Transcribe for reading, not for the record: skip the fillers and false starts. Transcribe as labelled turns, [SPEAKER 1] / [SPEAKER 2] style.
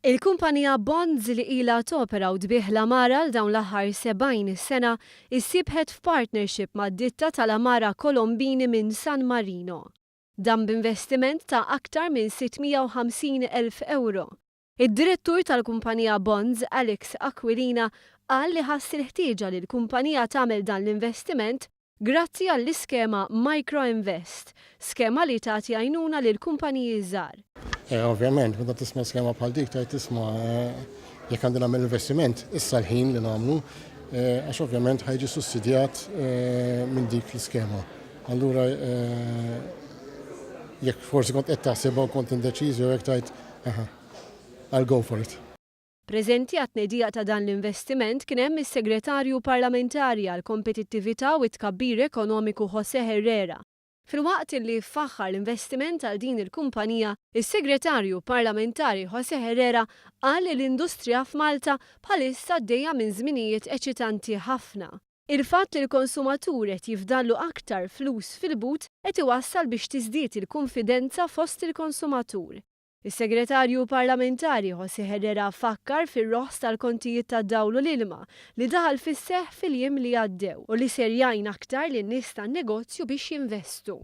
[SPEAKER 1] Il-kumpanija Bonds li ilha topera u tbigħ l-għamara għal dawn l-aħħar 70 sena issibħet f'partnership mad-ditta tal-għamara Colombini minn San Marino. Dan b'investiment ta' aktar minn 650,000 ewro. Id-direttur tal-kumpanija Bonds, Alex Aquilina, qal li ħass il-ħtieġa li l-kumpanija tagħmel dan l-investiment grazzi għall-iskema Microinvest, skema li tagħti għajnuna lil kumpaniji żgħar.
[SPEAKER 2] Ovvjament, meta tisma' skema bħal dik tgħid tisma' jekk għandi nagħmel investiment, issa l-ħin li nagħmlu, għax ovvjament ħa jiġi sussidjat minn dik l-iskema. Allura jekk forsi kont qed taħsibha u kont indeċiż jew hekk tgħid, aha, I'll go for it.
[SPEAKER 1] Preżenti għat-tnedija ta' dan l-investiment kien hemm is-Segretarju Parlamentari għall-Kompetittività u t-Tkabbir Ekonomiku José Herrera. Filwaqt li faħħar l-investiment għal din il-kumpanija, is-Segretarju Parlamentari José Herrera qal li l-industrija f'Malta bħalissa għaddejja minn żminijiet eċitanti ħafna. Il-fatt li l-konsumatur qed jifdallu aktar flus fil-but qed iwassal biex tiżdied il-kunfidenza fost il-konsumatur. Is-Segretarju Parlamentari José Herrera fakkar fir-roħs tal-kontijiet tad-dawl u l-ilma li daħal fis-seħħ fil-jiem li għaddew u li ser jgħin aktar lin-nies tan-negozju biex jinvestu.